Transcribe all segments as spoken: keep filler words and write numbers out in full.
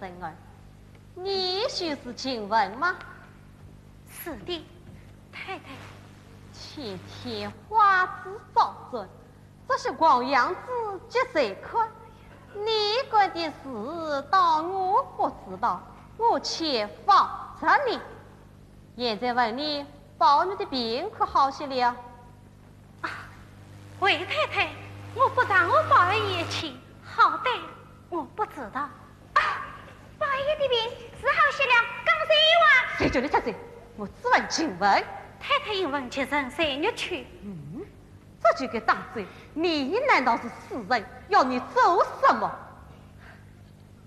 人儿，你就是晴雯吗？是的，太太。天天花枝招展，这些黄杨枝节谁看？你干的事，当我不知道，我且放着你。现在问你，宝玉的病可好些了？啊，回太太，我不让我宝二爷去，好歹我不知道。啊，宝二爷的病是好些了，刚才有啊。谁叫你插嘴？我只问晴雯。太太因问及人才玉去。嗯，这就该打嘴，你难道是死人？要你做什么？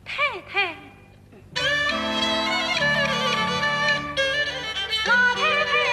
太太。老太太。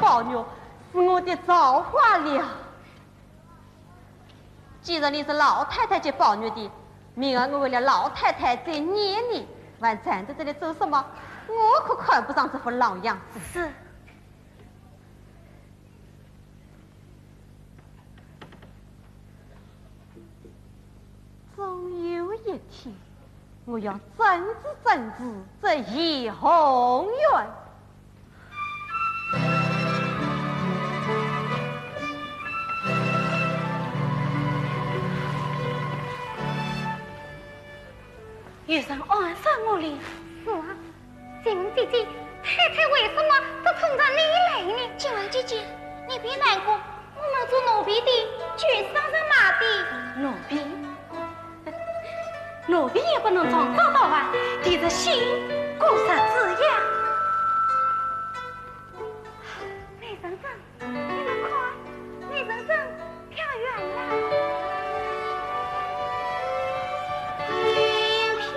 宝玉是我的造化了。既然你是老太太给宝玉的，明儿我为了老太太再念你，还站在这里做什么？我可看不上这副老样子。是。终有一天，我要整治整治这怡红院。 有人暗算我哩。是啊，请问姐姐，太太为什么都冲着你来呢？静儿姐姐，你别难过，我们做奴婢的，就是上人买的。奴婢？奴婢也不能从早到晚提着信过日子呀。美人针，你们看，美人针飘远了。飘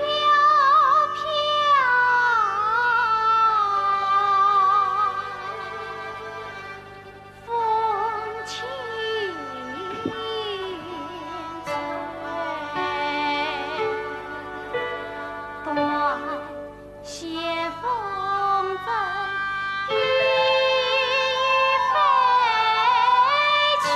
飘风轻吹，断线风筝已飞去。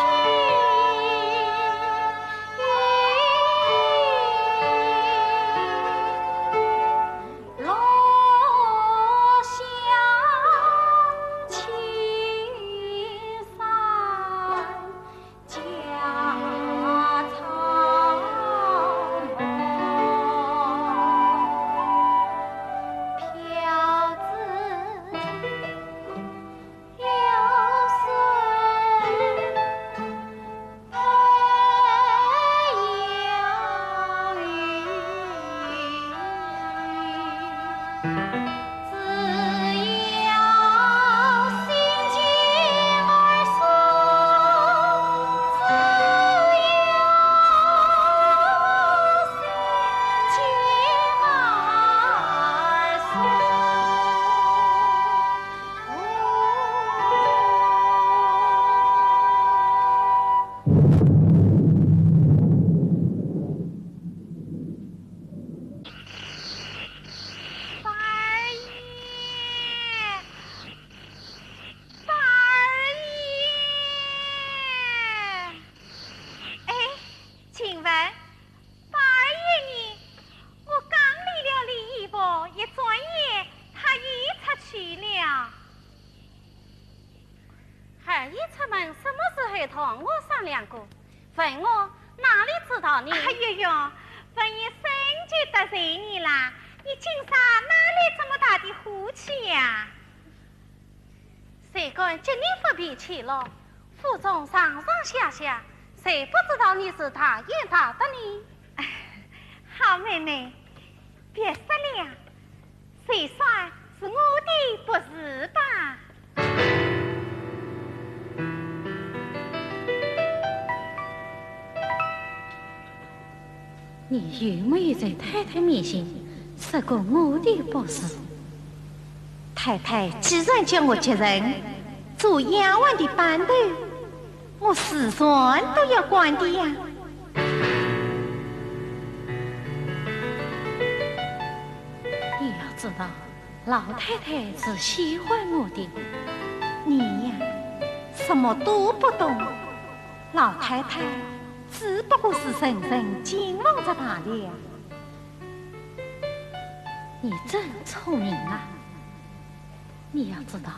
宝二爷，宝二爷。哎，晴雯，宝二爷呢？我刚理了理衣服，一转眼他已出去了。 二爷出门什么时候同我商量过？问我哪里知道呢？哎呦呦，文英深就得罪你啦，你今朝哪来这么大的火气呀？谁敢激你发脾气咯？府中上上下下，谁不知道你是大爷大的呢？好妹妹，别说了， 谁说是我的不是吧？你有没有在太太面前说过我的不是？太太既然叫我接人做丫鬟的班头，我自然都要管的呀。 你要知道，老太太是喜欢我的，你呀，什么都不懂。老太太只不过是顺顺敬望着罢了。你真聪明啊！你要知道，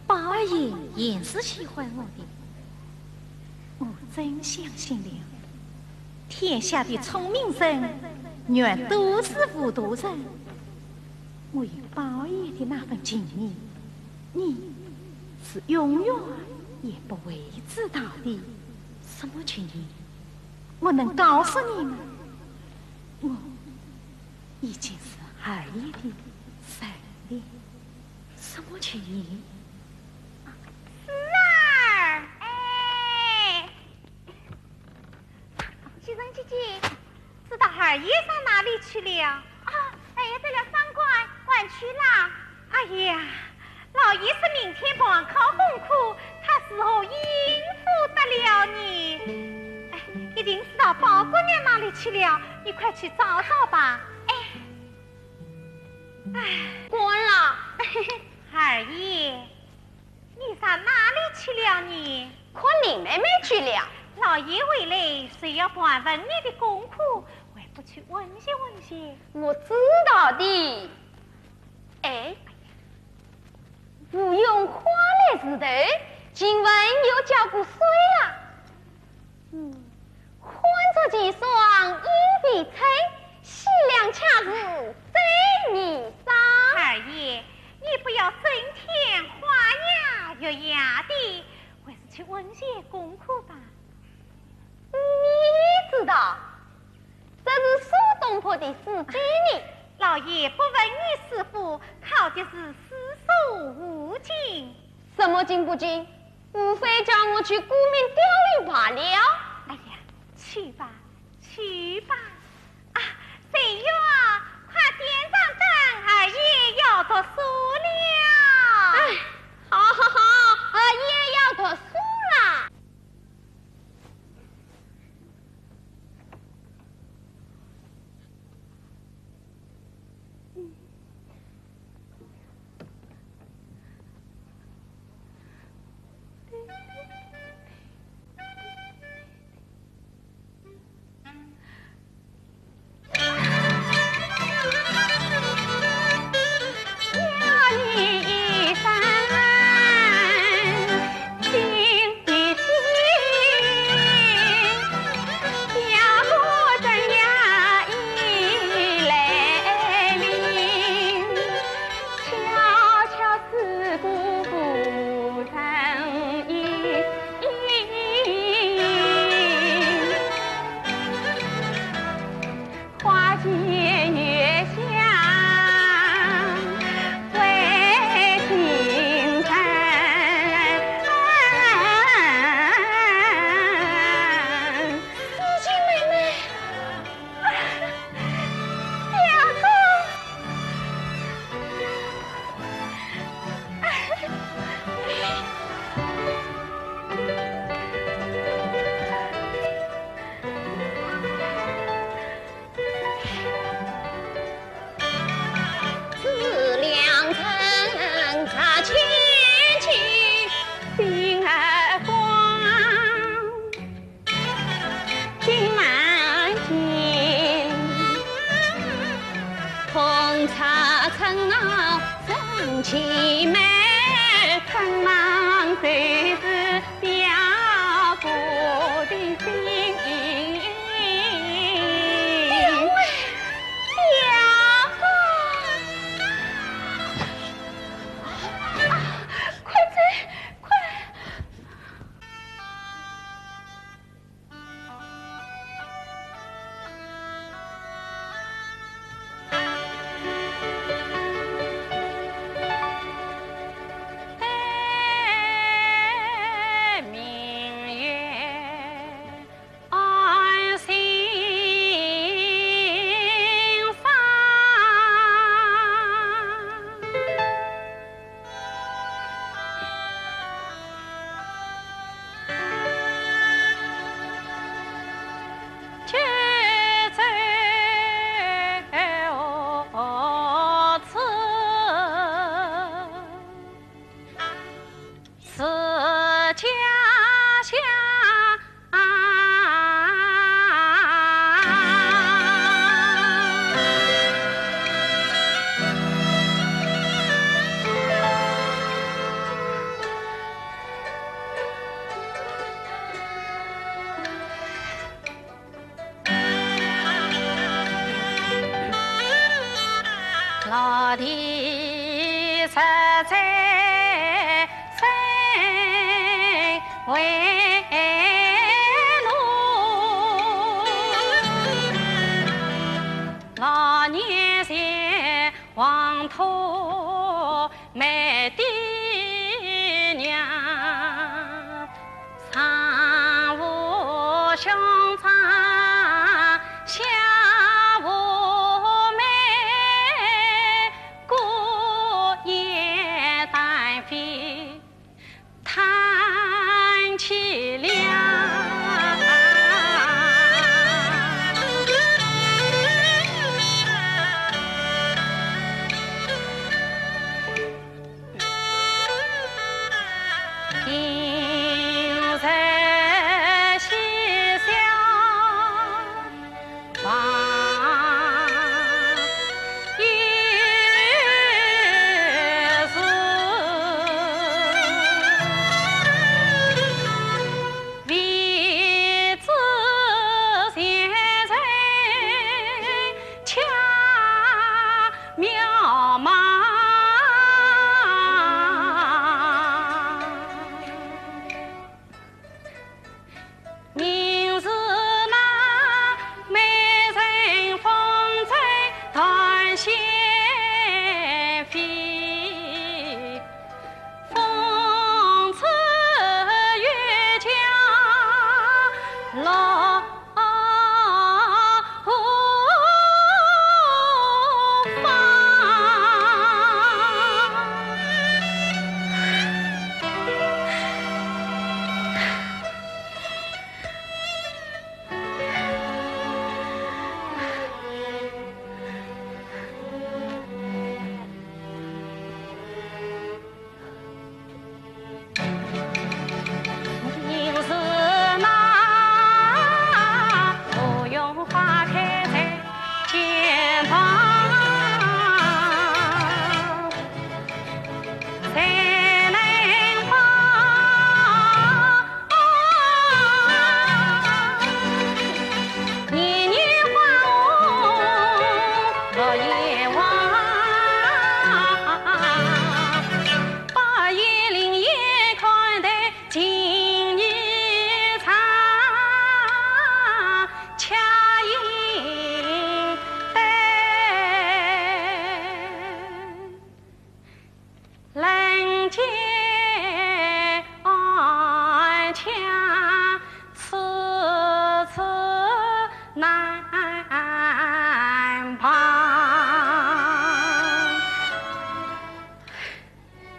宝二爷也是喜欢我的。我真相信了。 天下的聪明人，原都是糊涂人。我与宝二爷的那份情谊，你是永远也不会知道的。什么情谊？我能告诉你吗？我已经是二爷的人了。什么情谊？四儿。哎。 袭人姐姐，知道二爷上哪里去了？啊，二爷在了商馆玩去啦。哎呀，老老爷说明天旁考功课，他如何应付得了呢？哎，一定是到宝姑娘那里去了，你快去找找吧。哎，哎，官了。二爷，你上哪里去了呢？看林妹妹去了。老爷回来是要盘问你的功课，还不去问些问些？我知道的。哎，吴用花篮事头，晴雯又交过税了。嗯，欢作寄爽，应未曾，喜量恰似周密商。二爷，你不要整天花呀月呀的，还是去问些功课吧。你知道，这是苏东坡的诗句呢。老爷不问你是否，考的是诗书无尽。什么精不精？无非叫我去顾名钓鱼罢了。哎呀，去吧，去吧。啊，翠玉啊，快点上灯，二爷要读书了。哎，好好好，二爷要读书啦。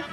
走，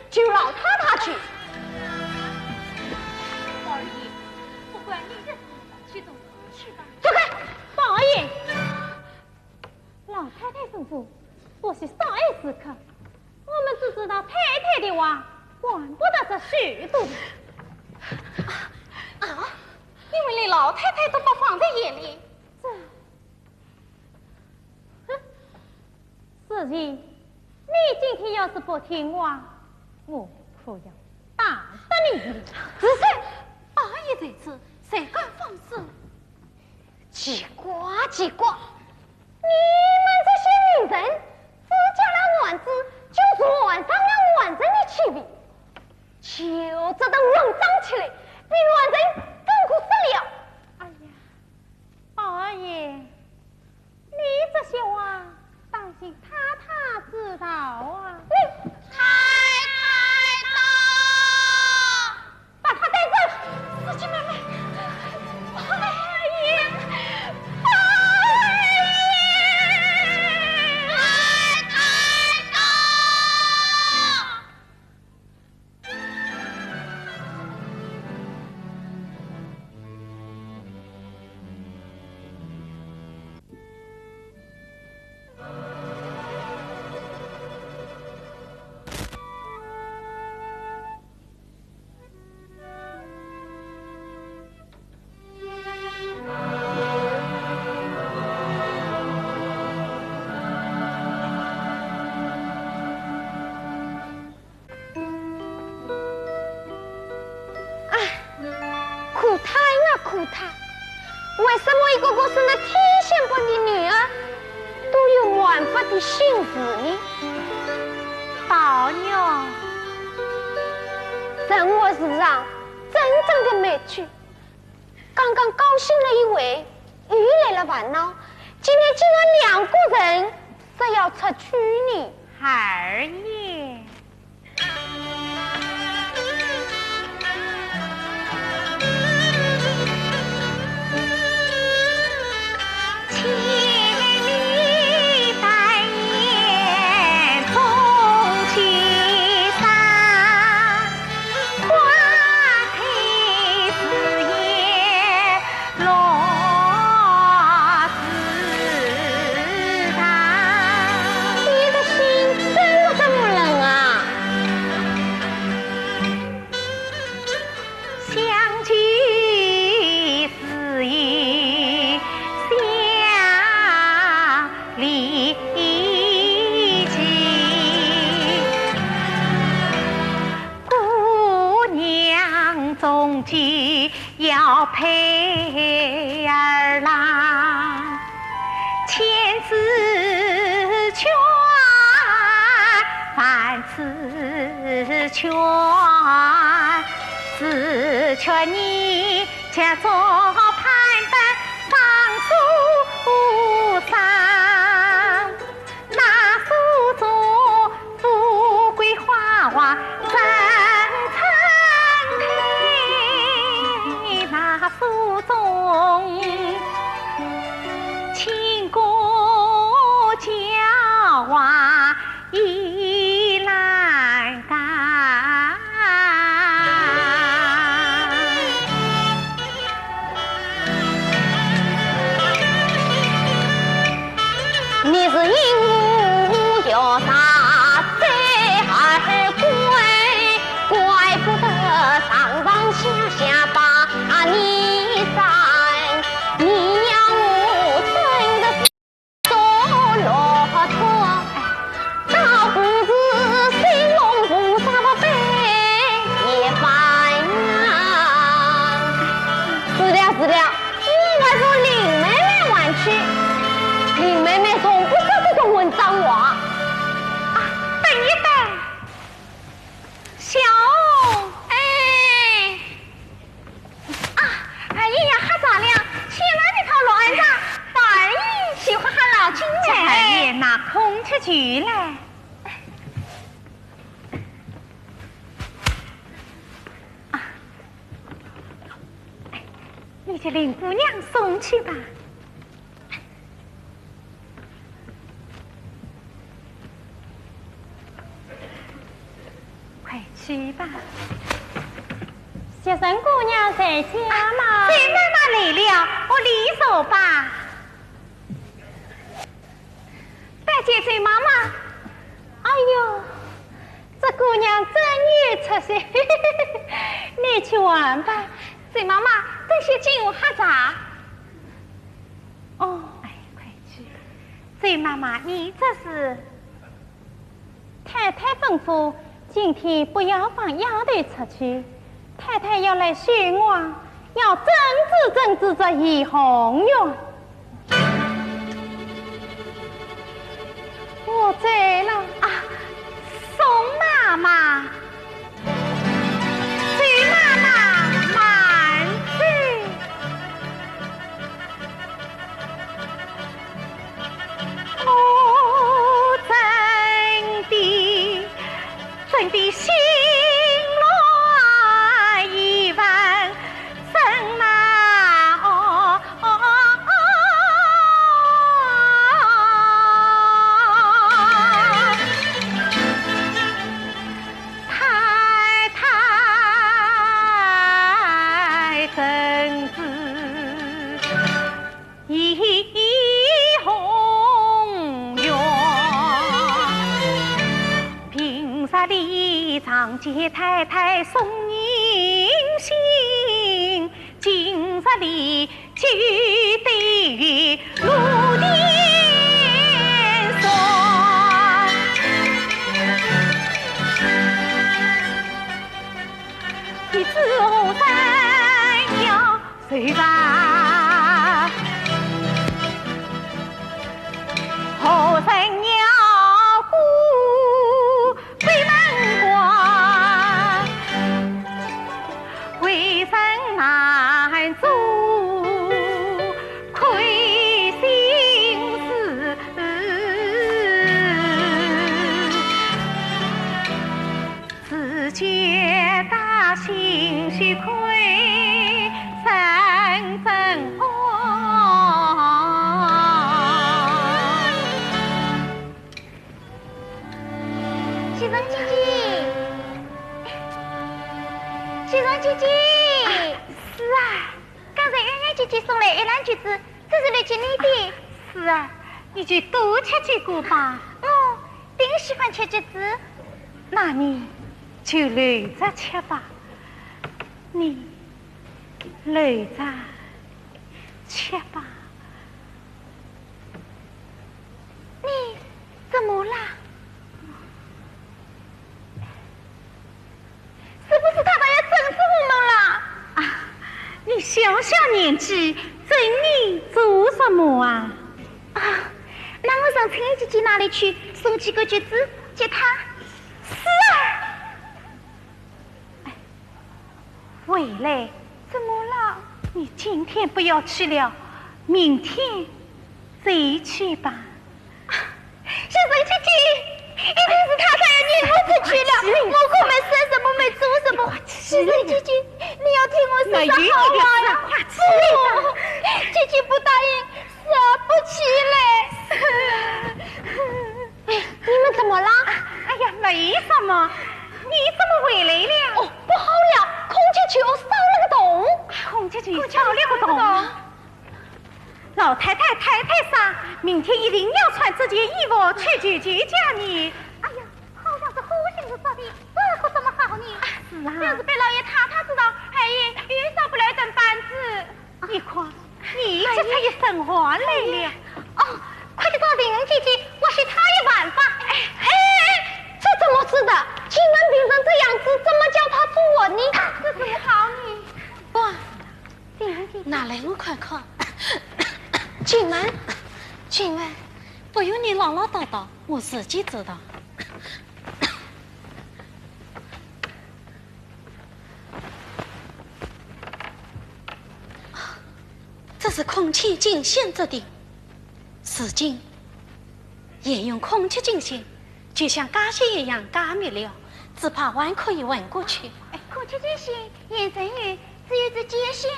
救老太太去。宝二爷，不管你的事，去吧。走开！宝二爷，老太太吩咐，不许少爷时刻，我们只知道太太的话，管不得这许多。啊，你们连老太太都不放在眼里。这 哼，世鑫，你今天要是不听话，我可要打死你！子桓，宝二爷在此，谁敢放肆？奇怪，奇怪，你们这些女人，自家的案子就传上了男人的去位，就这等混账起来，比男人更可恶了。哎呀， 宝二爷，你这些话，当心太太知道啊。你太太到！把她带走！四姐妹妹，宝二爷，宝二爷，太太到！ 哎，苦她啊苦她！为什么一个个生得天仙般的女儿，都有蛮不的心事呢？宝玉，人活世上真正的委屈，刚刚高兴了一回，又来了烦恼，今天竟然两个人是要出去呢。二爷。计要配儿郎，千字劝，万字劝，只劝你且做判断方所上。 那书中富贵花花人称奇，那书中清歌佳话意难当。 你是因何要杀仔儿归？怪不得上上下下把你斩，你要我真的是做骆驼，倒不如心痛菩萨的悲也烦啊。是了，是了， 我还是和林妹妹玩去。林妹妹从不说这种混账话。啊，等一等，小红。哎。啊，二爷要喝茶了，千万别吵乱了，二爷喜欢喝老金奶。这二爷哪空吃酒来？ 啊，哎，你给林姑娘送去吧。快去吧。袭人姑娘在家吗？啊，周妈妈来了，屋里坐吧。 拜见周妈妈。哎呦，这姑娘真有出息。你去玩吧。周妈妈，等歇请我喝茶。哦，哎，快去。周妈妈，你这是？太太吩咐，今天不要放丫头出去。 太太要来休养，要整治整治这怡红院。我走了。啊，宋妈妈，周妈妈慢走。 我真的，真的心乱意烦，怎奈何。太太怎知 怡红院，平日里常给太太送人信，今日里就对路边说，你知何人要 谁把何人要过北门关？为人难做亏心事。 自觉大心虚亏人真恶。袭人姐姐，袭人姐姐。啊，是啊。刚才圆圆姐姐送来一篮橘子，这是留给你的。是啊，你就多吃几个吧。嗯， 顶喜欢吃橘子。那你就留着吃吧，你留着吃吧。你怎么啦？是不是太太要整治我们了？年纪，整你做什么啊？啊，那我上青云姐姐那里去送几个橘子给她。是啊。哎，慧兰，怎么了？你今天不要去了，明天再去吧。 先生姐姐，一定是太太要撵我出去了，我可没说什么，没做什么。先生姐姐，你要替我说说好话呀！不，姐姐不答应，说不起来。哎，你们怎么了？哎呀，没什么，你怎么回来了？哦，不好了，孔雀去烧了个洞。孔雀去烧了个洞？ 老太太、太太说，明天一定要穿这件衣服去求求家呢。哎呀，好像是火星子说的，这可怎么好呢？是啊。要是被老爷太太知道，哎呀，又烧不了一顿饭子。你看，你急出一身汗来了。哦，快去找晴雯姐姐，或许她有办法。哎，哎，这怎么使得？晴雯病成这样子，怎么叫她做呢？这怎么好呢？哇， 拿来我看看。晴雯，晴雯，不用你唠唠叨叨，我自己知道。这是孔雀金线做的，如今 沿用孔雀金线，就像家私一样加密了，只怕还可以混过去。哎，孔雀金线，言承宇，只有这金线，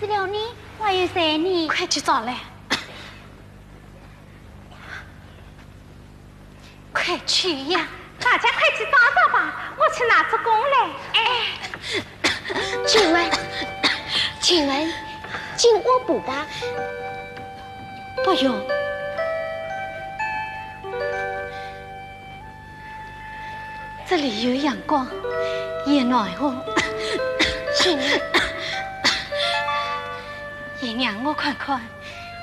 除了你，还有谁呢？快去找来。快去呀！大家快去找找吧，我去拿出弓来。哎。 晴雯，晴雯，进卧铺吧。不用，这里有阳光，也暖和。晴雯，也让我看看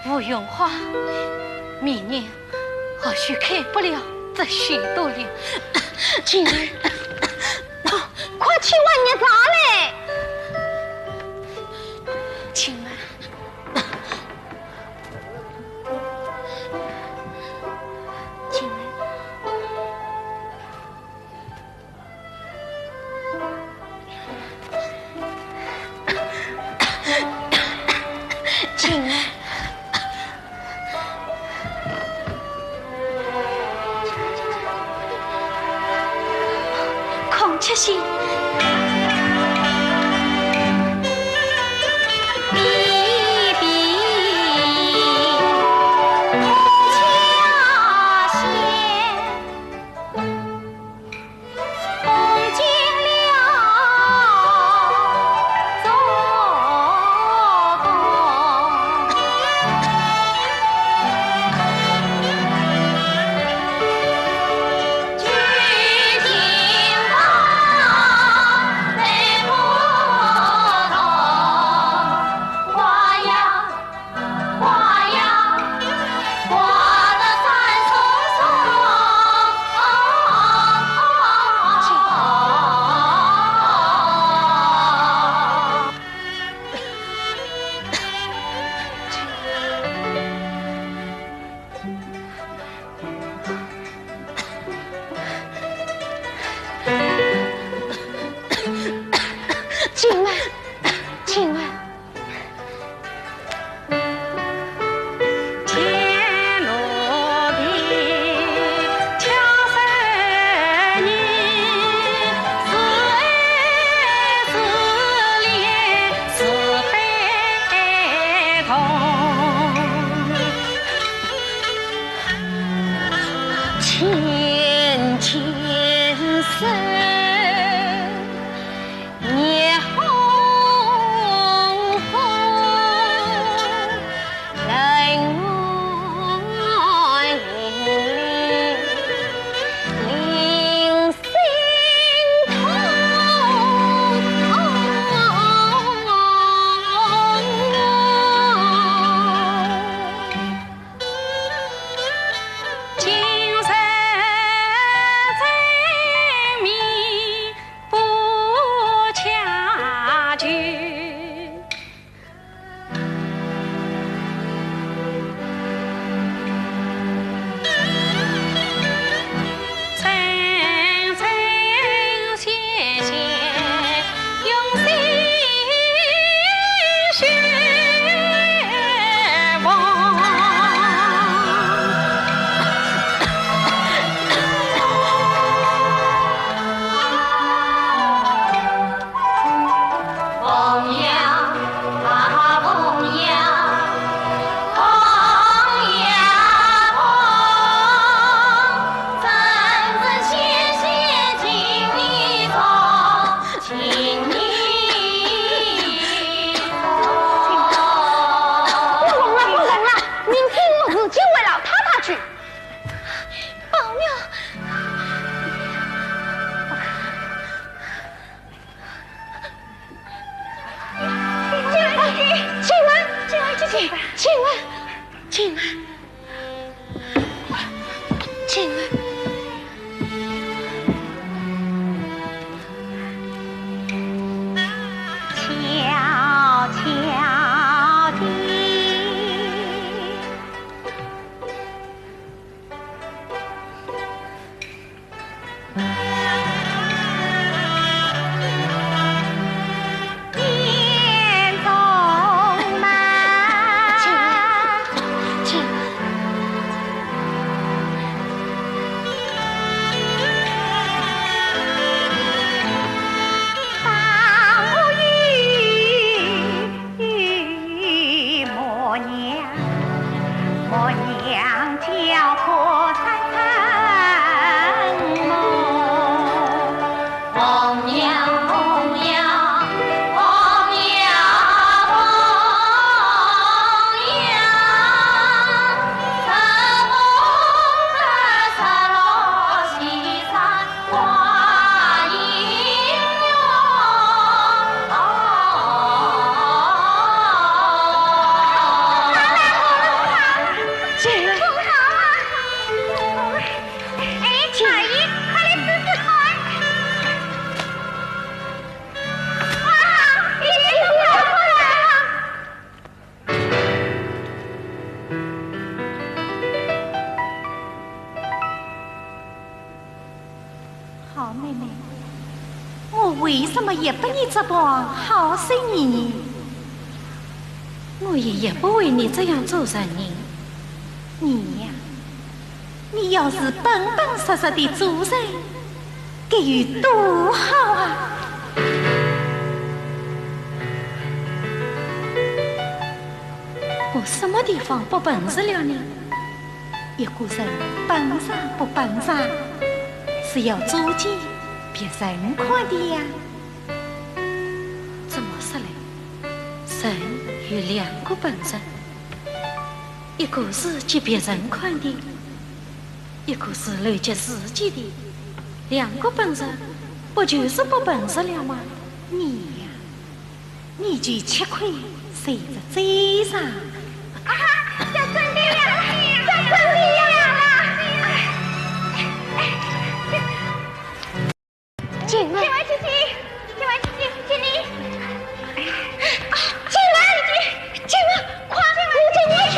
芙蓉花，明年或许开不了这许多了。晴雯，快去换热茶嘞！晴雯，晴雯。 晴雯，孔雀心。晴雯，晴雯。 浅浅声，夜进，进来，进来，进来。悄悄地。 好妹妹，我为什么也不你这般好生你？我也也不为你这样做人呢。你呀，你要是本本实实的做人，该有多好啊！我什么地方不本实了呢？ 一个人本实不本实，是要做给别人看的呀。这么说来，人有两个本实，一个是给别人看的，一个是留给自己的。两个本实，不就是不本实了吗？你呀， 你就吃亏受着罪上。啊，小孙女呀，小孙女呀！静儿。静儿姐姐，静儿姐姐，这里。啊，静儿姐姐，静儿，快，你这里去。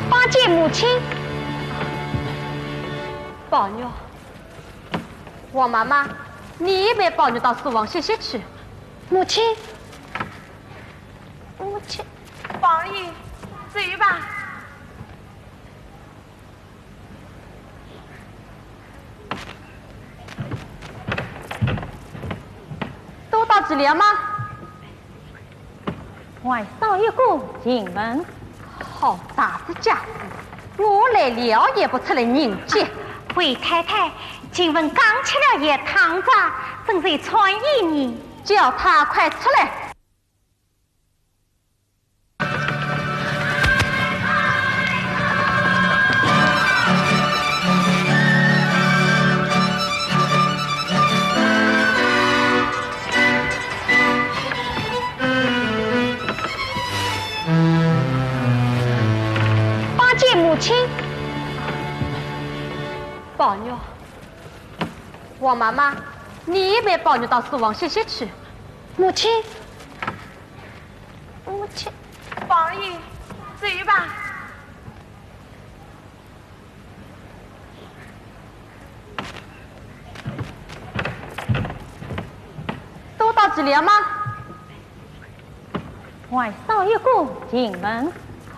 拜见母亲。宝玉，王妈妈，你也陪宝玉到书房歇歇去。母亲，母亲。宝玉，走吧。 都到齐了吗？还少一个进门。好大的架子，我来了也不出来迎接。回太太，晴雯刚吃了一汤茶，正在穿衣呢。叫她快出来。 拜见母亲。宝玉，王妈妈，你也陪宝玉到书房歇歇去。母亲，母亲。宝玉，走吧。 都到齐了吗？还少一个进门。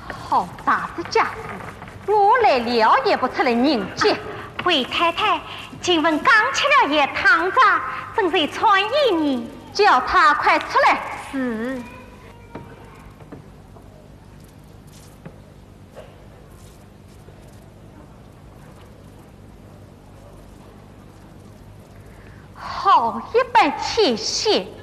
好大的架子，我来了也不出来迎接。回太太，晴雯刚吃了一汤茶，正在穿衣呢。叫她快出来。是。 好一班奸细，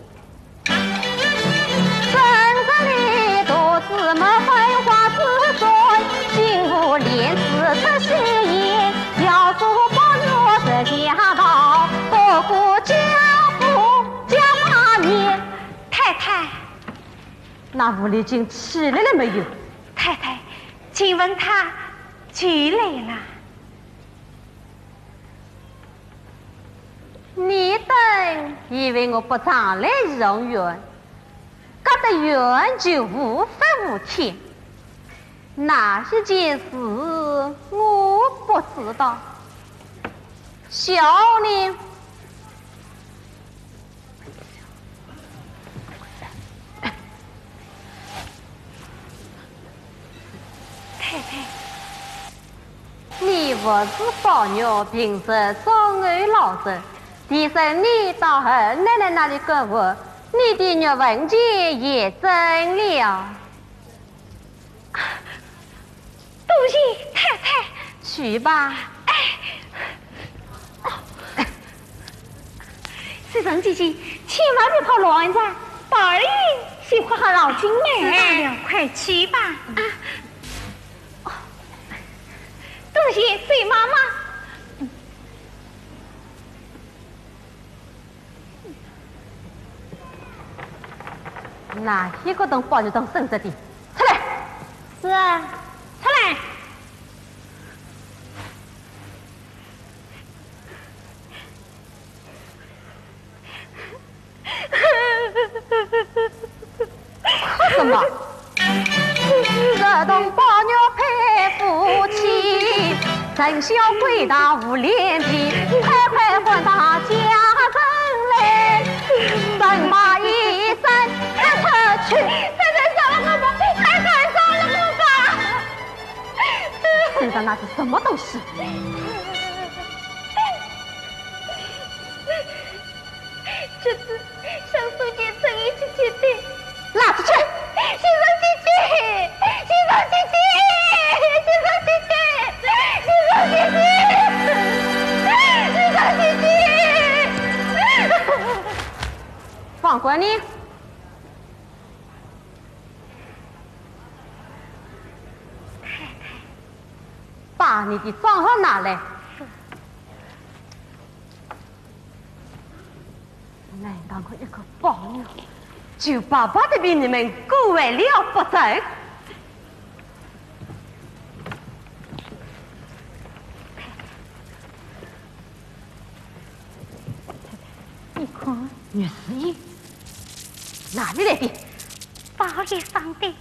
太太，那狐狸精起来了没有？太太，请问他起来了。你等以为我不常来怡红院， 隔得远就无法无天。那一件事我不知道，小呢？太太，你服侍宝玉平日忠厚老实，提升你到二奶奶那里过活， 你的玉文钱也挣了。多谢太太。去吧。哎，哦，袭人姐姐，千万别跑乱了，宝二爷喜欢好老金妹。知道了，快去吧。啊，哦，多谢水妈妈。 哪一个动宝玉动孙子的？出来！是啊，出来！哭什么？ 身上那是什么东西？这是 小叔姐特意去接的。拿出去！袭人姐姐，袭人姐姐，袭人姐姐，袭人姐姐，袭人姐姐。放过你。太太。把你的账号拿来。 难道我一个宝玉，就白白的被你们辜负了不成？你看，玉诗印，哪里来的？宝玉赏的。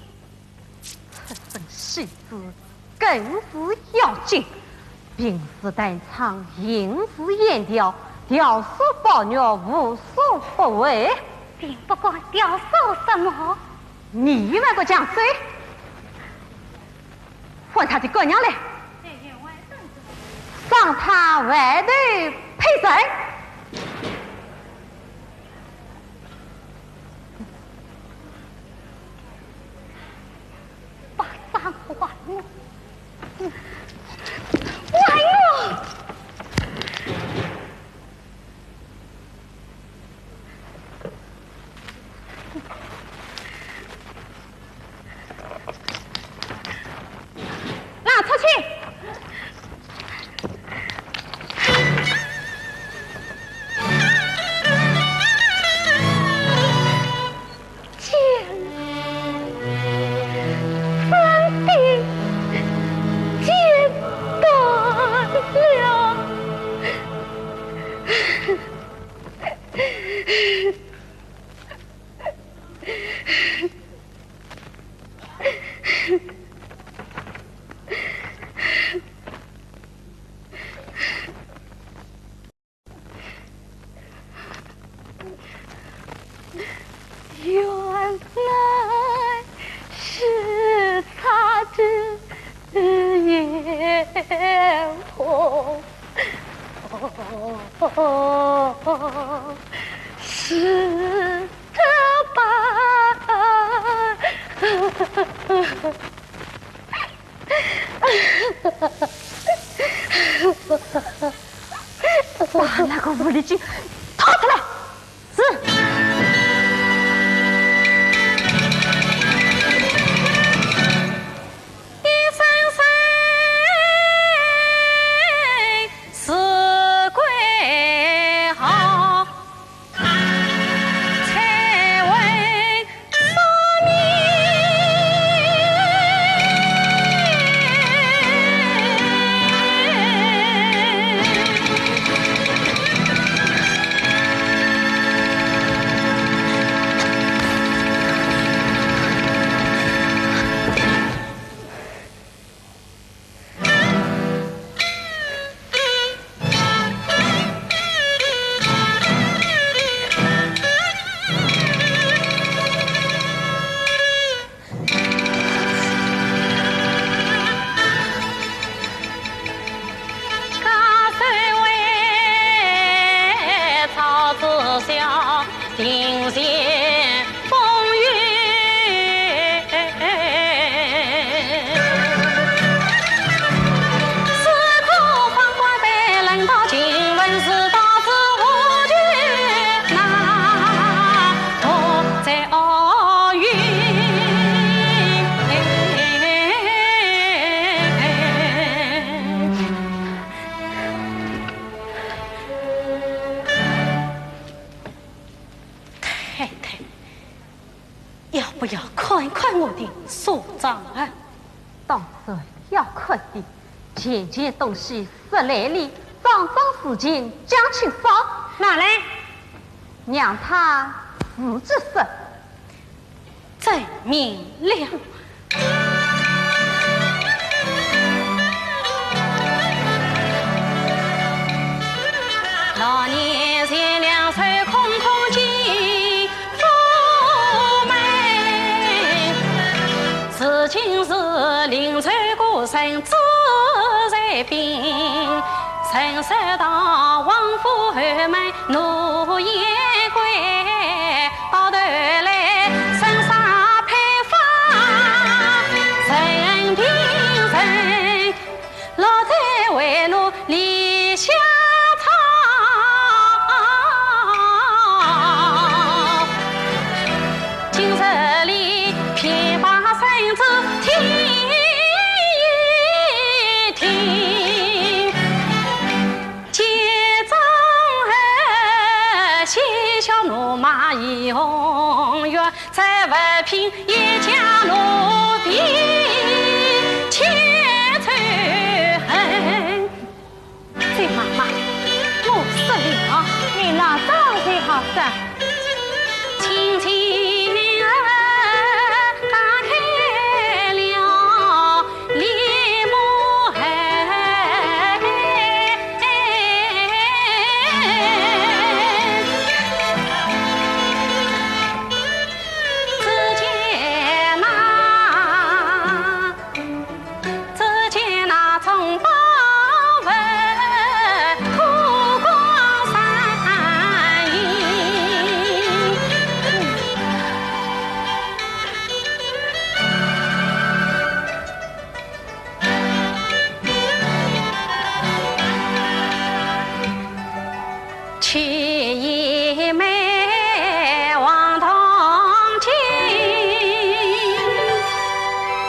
出身细子更是要紧，平时弹唱吟诗演调，调唆宝玉无所不为。并不敢调唆什么。你还敢讲嘴？唤他的官娘来，让他外头配人。 把账还我！还我！ 拿出去！贱人，真的贱断了。 原来是擦肩而过，是这般。 把那个狐狸精拖出来。是。我要看看我的手账啊。当然要看的，件件东西说来哩，桩桩事情讲清爽。拿来。让他自己说。遵命了。 周妈妈，我说了。你拿张最好说。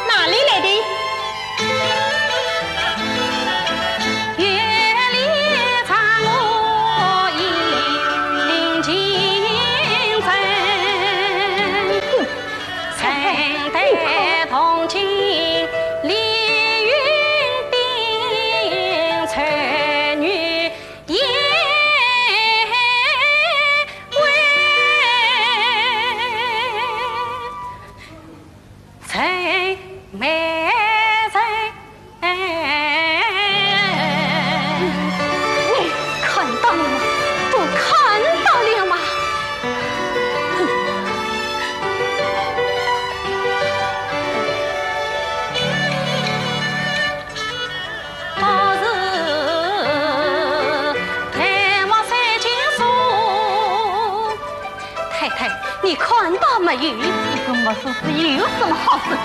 哪里来的？你看到了吗？都看到了吗？太太，你看到没有？这个木梳子有什么好说的？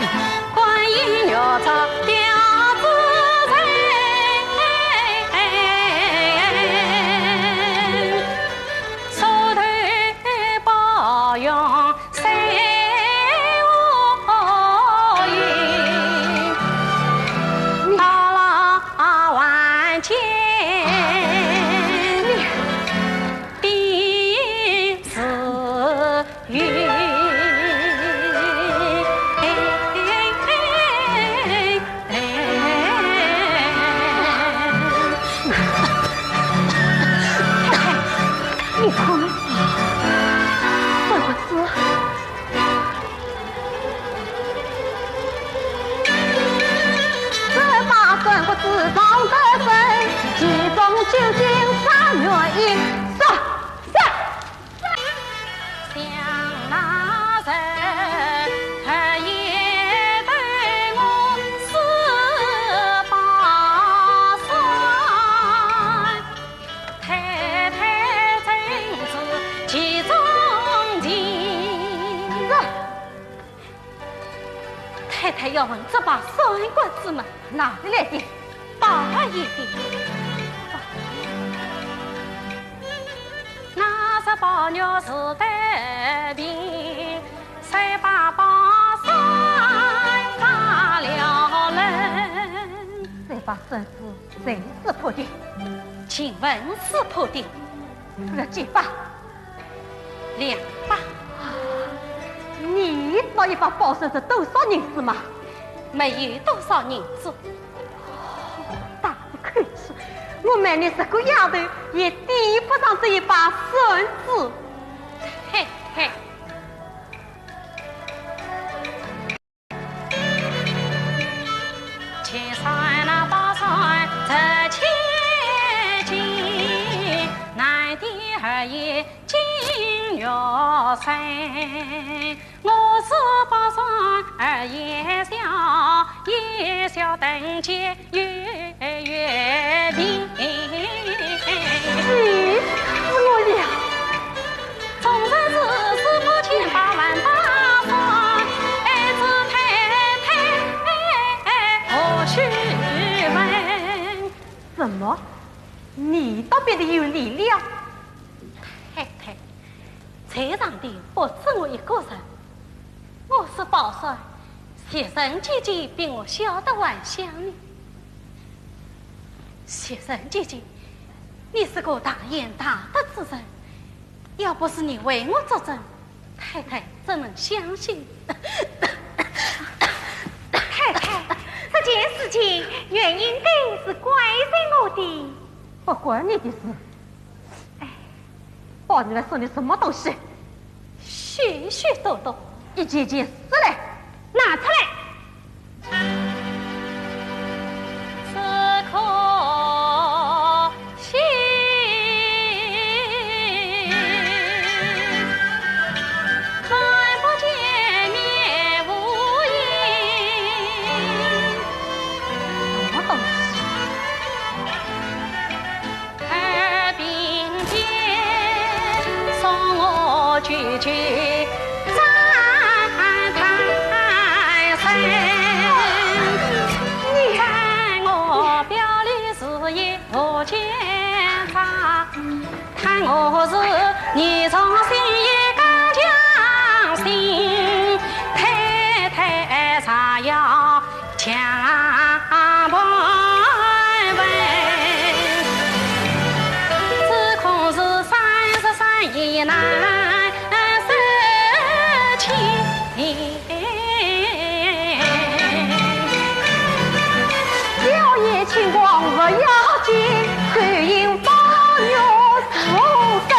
你看，这个字。 太太要问这把算卦子么，哪里来的？宝二爷的。这把算子谁识破的？请问识破的？这几把？两把。你那一把宝扇是多少银子吗？没有多少银子。大不客气，我买你这个丫头也抵不上这一把扇子。嘿嘿。 气死我了！ 什么？你倒变得有理了。太太，在场的不止我一个人，我是宝扇，袭人姐姐比我晓得还详呢。袭人姐姐，你是个大贤大德之人，要不是你为我作证，太太怎能相信？太太，这件事情原应该是怪罪我的。不关你的事。哎，宝玉来送你什么东西？许许多多。一件件说来。拿出来。 什么东西？ 小爷轻狂勿要紧，只因宝玉是我根。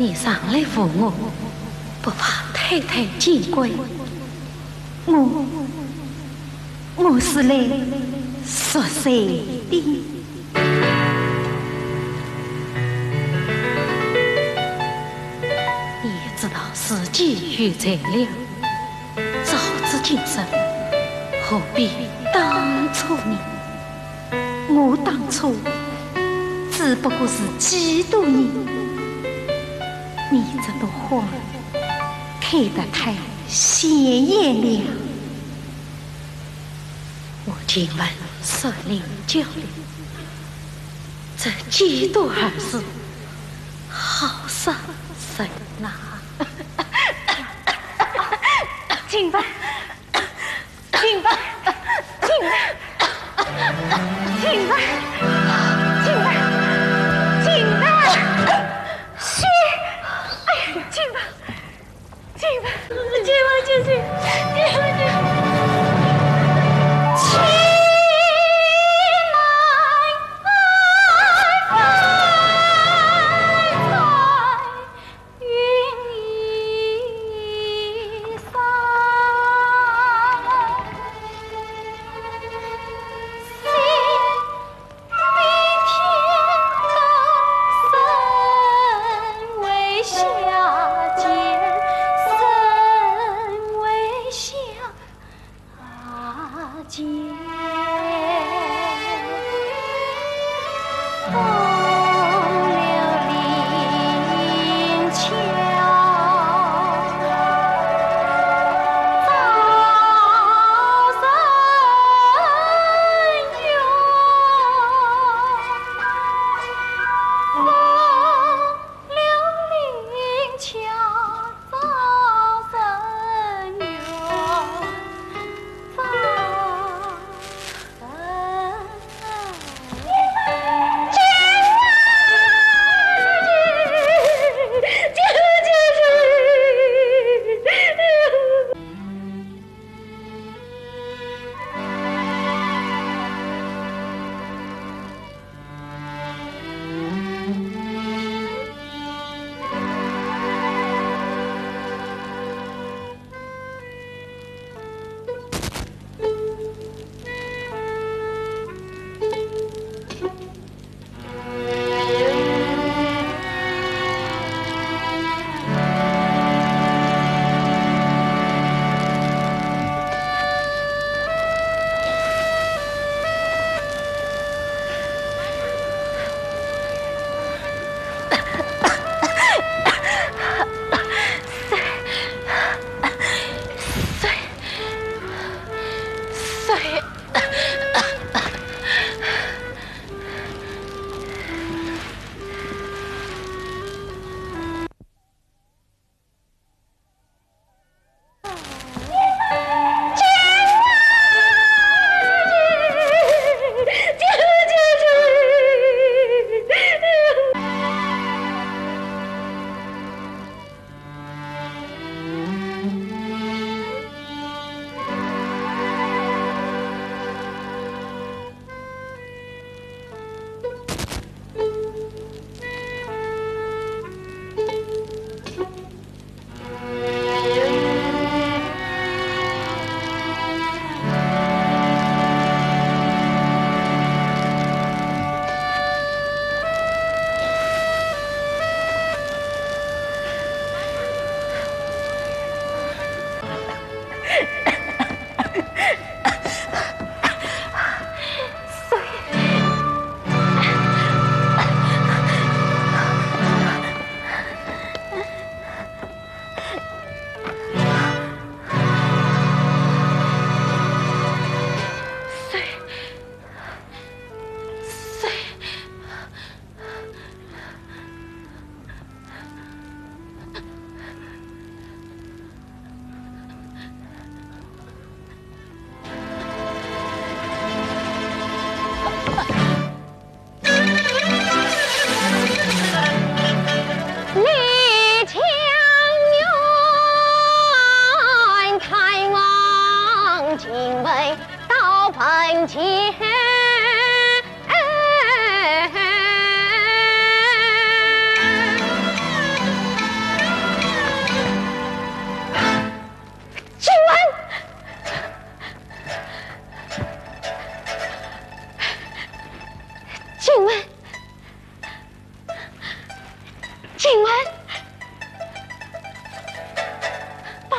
你常来扶我，不怕太太见怪。我，我是来赎罪的。你也知道自己有罪了，早知今日，何必当初呢？ 我当初只不过是嫉妒你，你这朵花开得太鲜艳了。我请问山林交流，这几多儿子好伤神呐。请问，请问，请问，请问，请问，请问，嘘！哎呀，请问，请问，请问，请问，请问，请问，请问。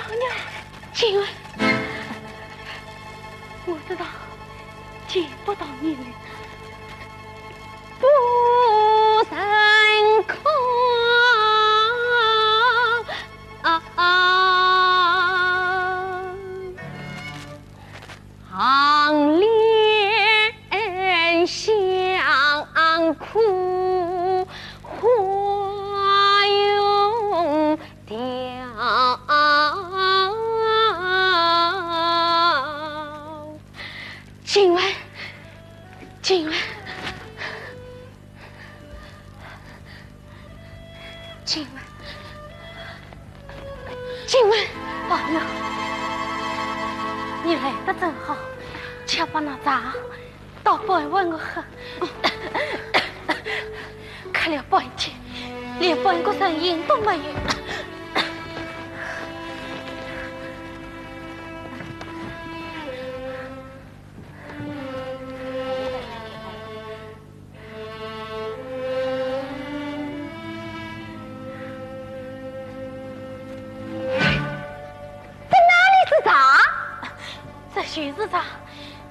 姑娘，请问，我知道见不到你了。不曾看。 请问，请问， 请问，请问，朋友，你来得正好，且把那茶倒半碗我喝。渴了半天，连半个声音都没有。 这哪里是茶？这就是茶，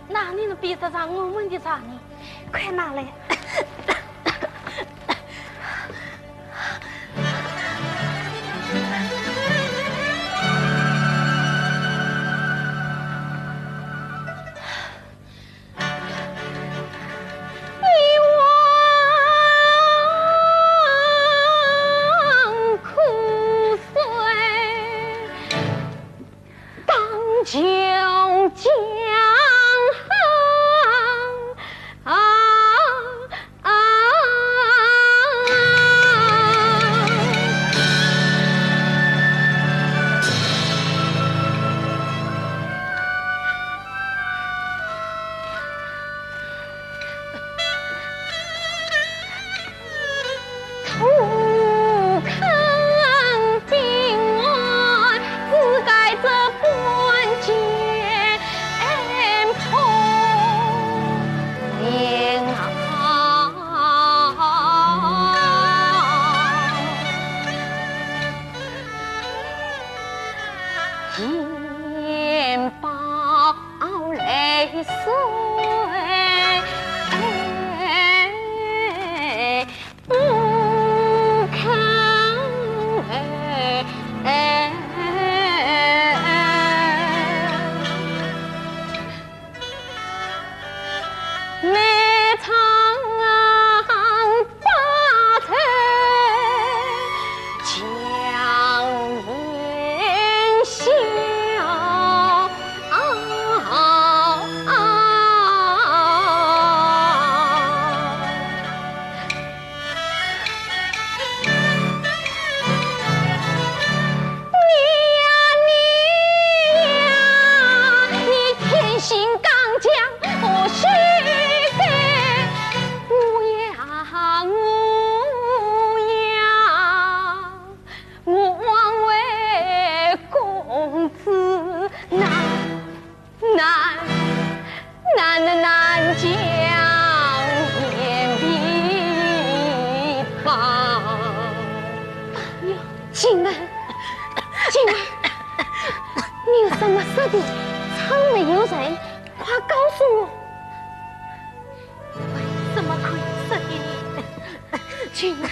哪里能比得上我们的茶呢？快拿来。 一碗苦水，当穷江河。啊， 哎呀，静儿，静儿，你有什么说的？舱里有人，快告诉我。我有什么可以说的呢？静儿。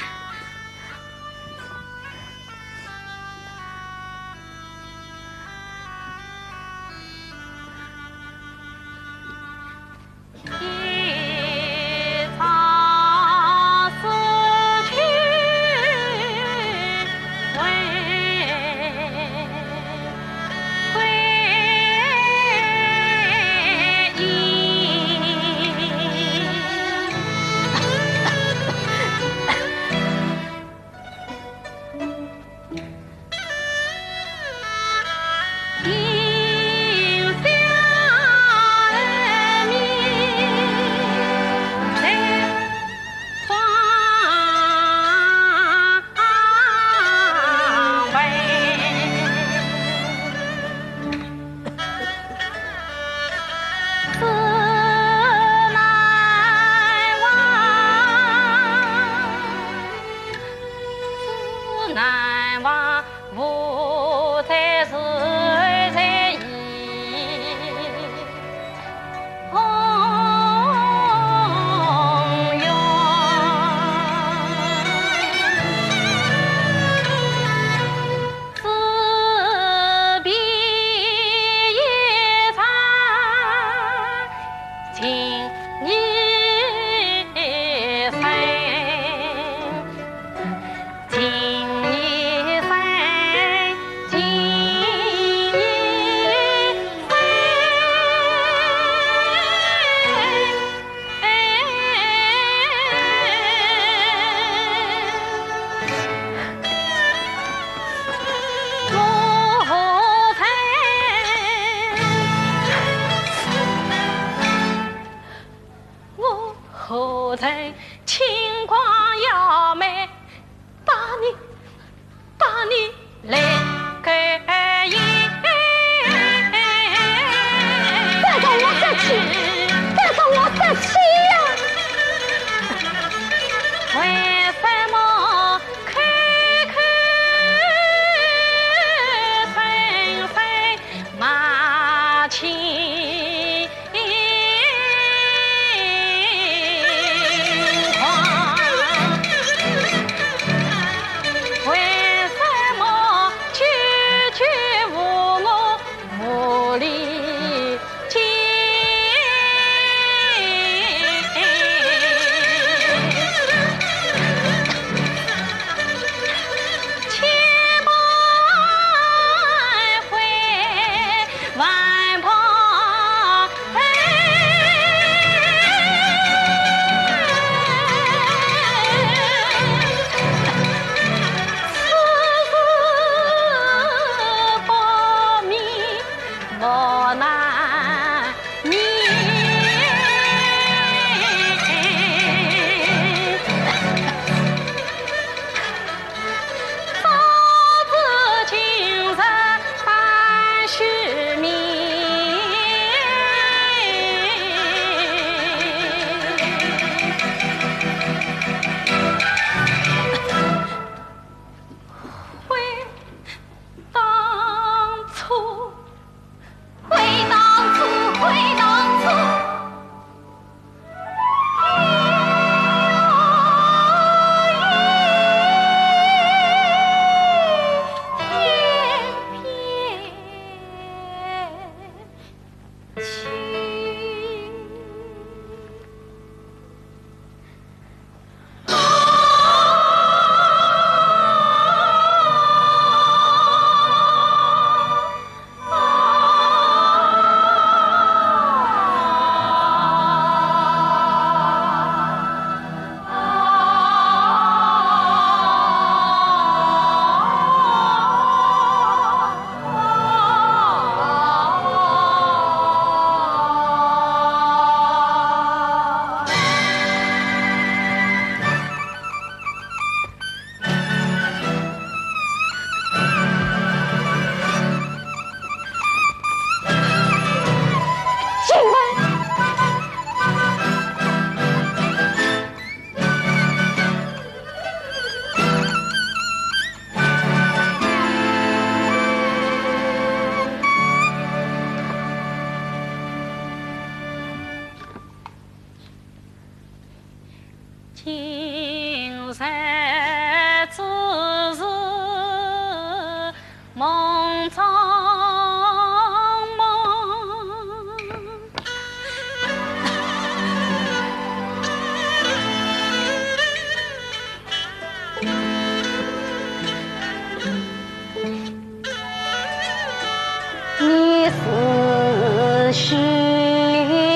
思绪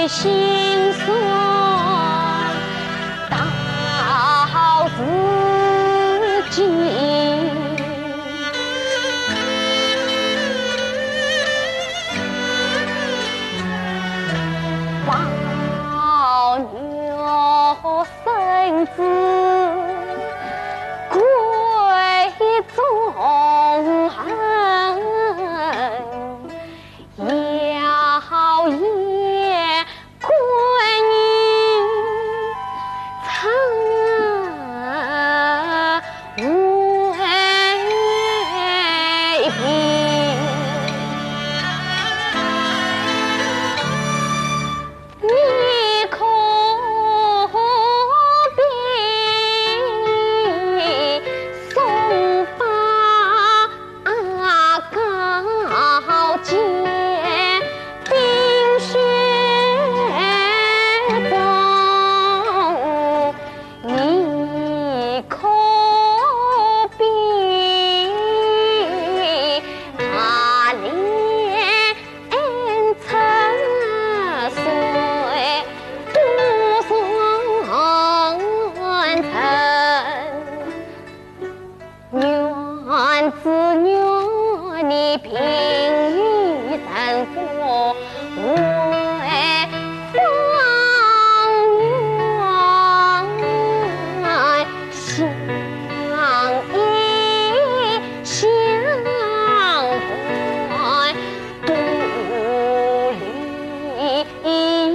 心酸到如今。宝玉身子归中恨。 摇也观音常无影。你可比松柏 高见冰雪中，你可比他怜春水多双成。 愿只愿你平与人福，为方圆相依相伴。 不离杨门。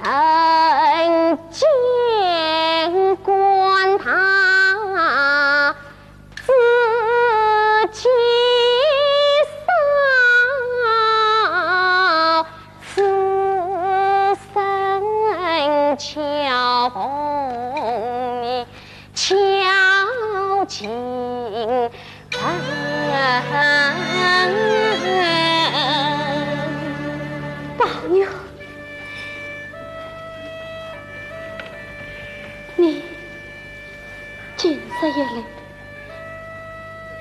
曾经观他 自己少，此生巧逢你，巧情。宝玉，你 今日一来，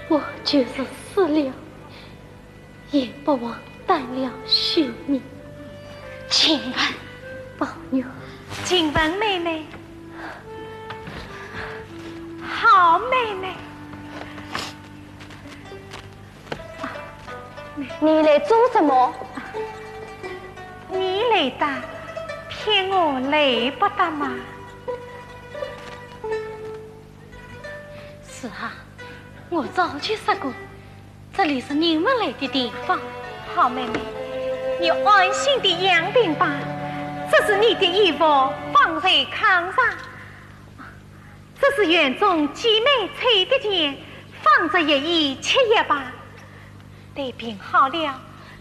我就是死了，也不枉担了许你。晴雯。宝玉。晴雯妹妹，好妹妹。 你来做什么？你来得，偏我来不得吗？是啊，我早就说过，这里是人们来的地方。好妹妹，你安心地养病吧，这是你的衣服，放在炕上。 这是园中姐妹抽的签，放着一夜吃一罢。待病好了，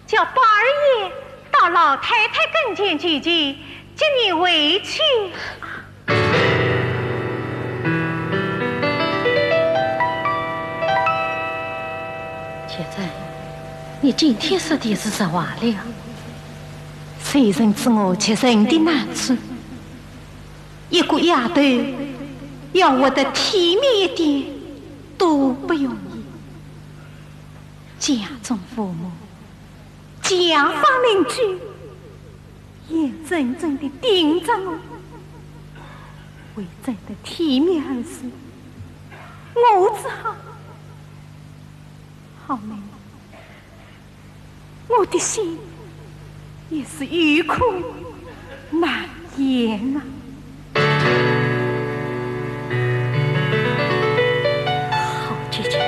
叫宝二爷到老太太跟前去，接你回去。姐姐，你今天说的是实话了。谁人知我姐姐的难处？ 一个丫头要活得体面一点都不容易。家中父母，街坊邻居，眼睁睁地盯着我。为争得体面而死，我只好，好妹妹， 我的心也是有苦难言呐。好姐姐，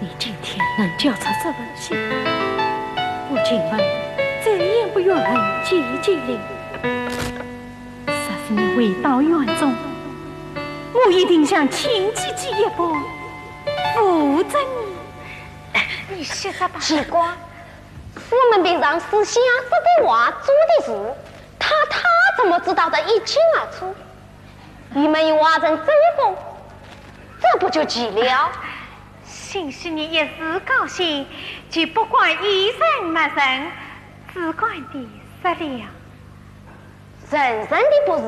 你今天能交出这封信，我晴雯再也不怨恨姐姐了。若是你回到园中，我一定像亲姐姐一般护着你。 你歇着吧。奇怪，我们平常私下说的话、做的事，太太怎么知道得一清二楚？你们又化成这一封，这不就奇了？兴许你一时高兴，就不管有人没人，只管地说了。 人人的不是，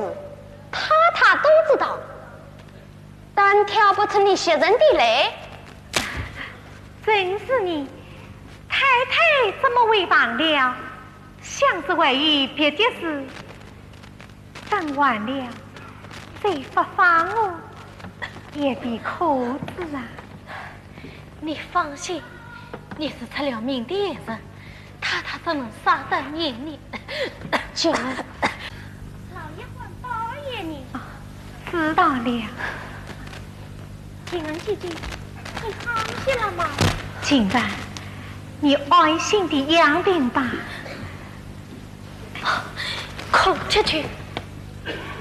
太太道，但挑不出你袭人的来。真是呢，太太怎么会忘了？想是还有别的事，等忘了，再发发我也未可知啊。你放心，你是出了名的艺人，太太怎能舍得你呢？姐们，老爷官保爷呢？知道了。晴雯姐姐，你好些了吗？晴雯，你安心地养病吧。快吃去，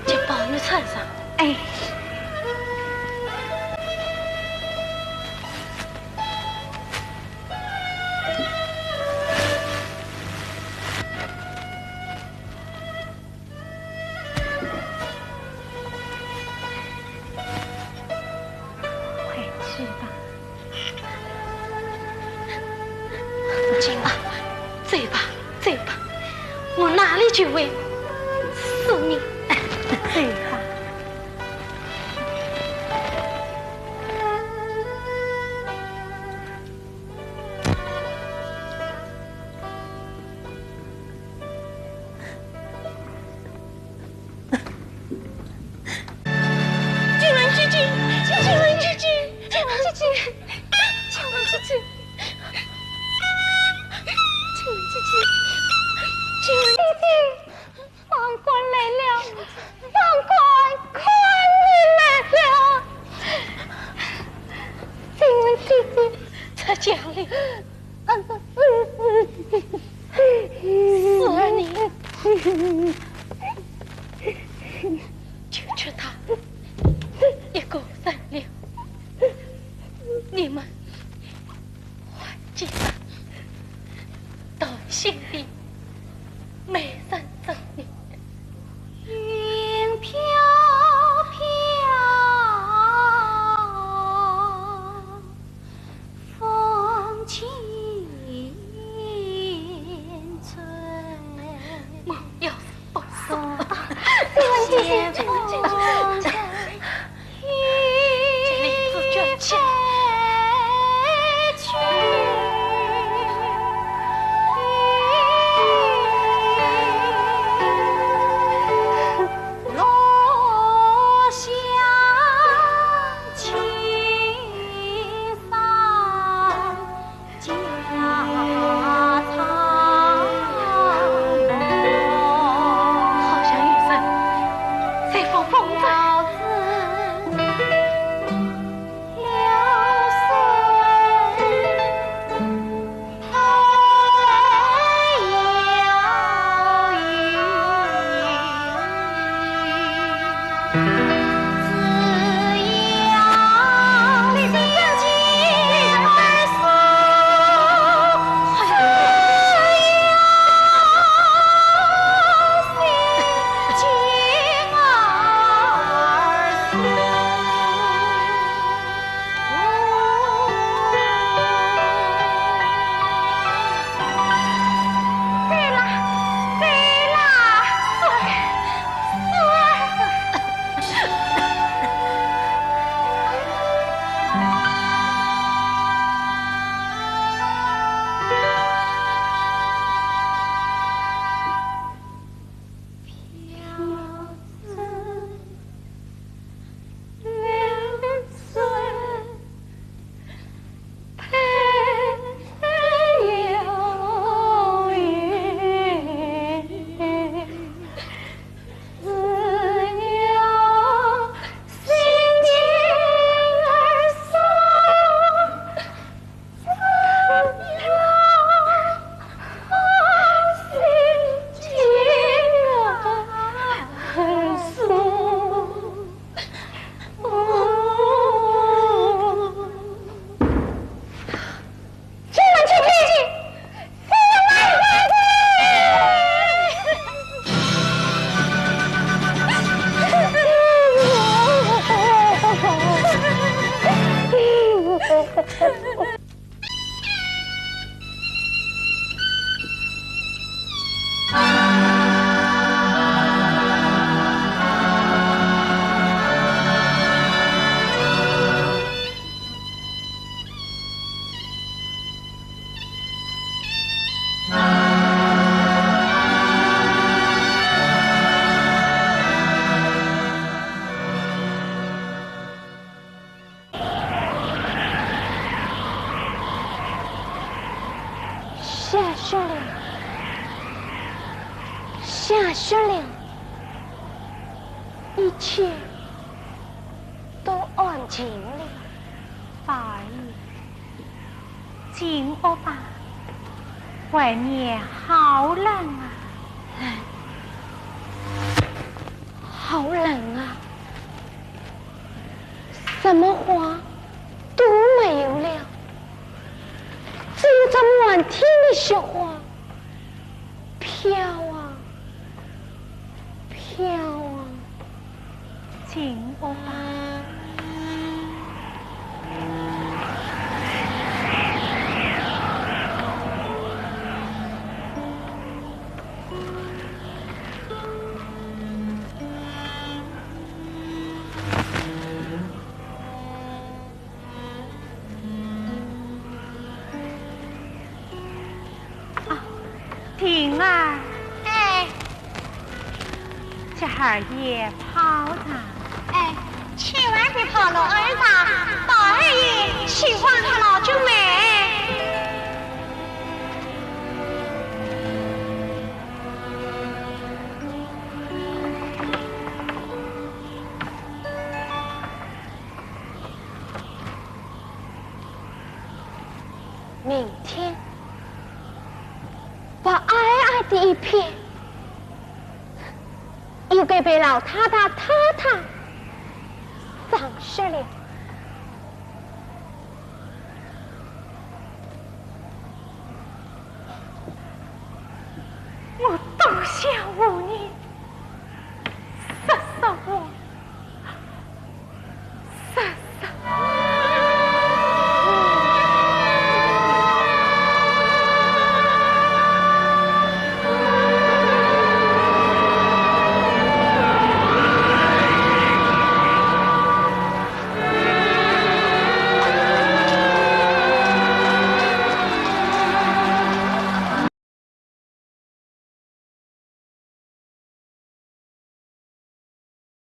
去包你穿上。哎。 快去吧。走吧，走吧，走吧，我哪里就会是你？走吧。 晴雯姐姐，晴雯姐姐，晴雯姐姐，晴雯姐姐，晴雯姐姐，晴雯姐姐。 方官来了，方官，快来了！晴雯姐姐，出家了。死了你，求求他一个人了。你们 还记得，到心里没人找你。云飘飘，风轻吹。我要是不死，哦，这位姐姐，这位姐姐，这里自觉起。好像雨声随风风着。下雪了，一切都安静了。宝二爷，进屋吧，外面好冷啊。冷，好冷啊！什么花都没有了，只有这满天的雪花飘啊飘啊。进屋吧。啊，婷儿。哎。给二爷泡茶。哎，千万别泡了，二爷，宝二爷喜欢喝老酒嘞。 明天，把矮矮的一片，又该被老太太、太太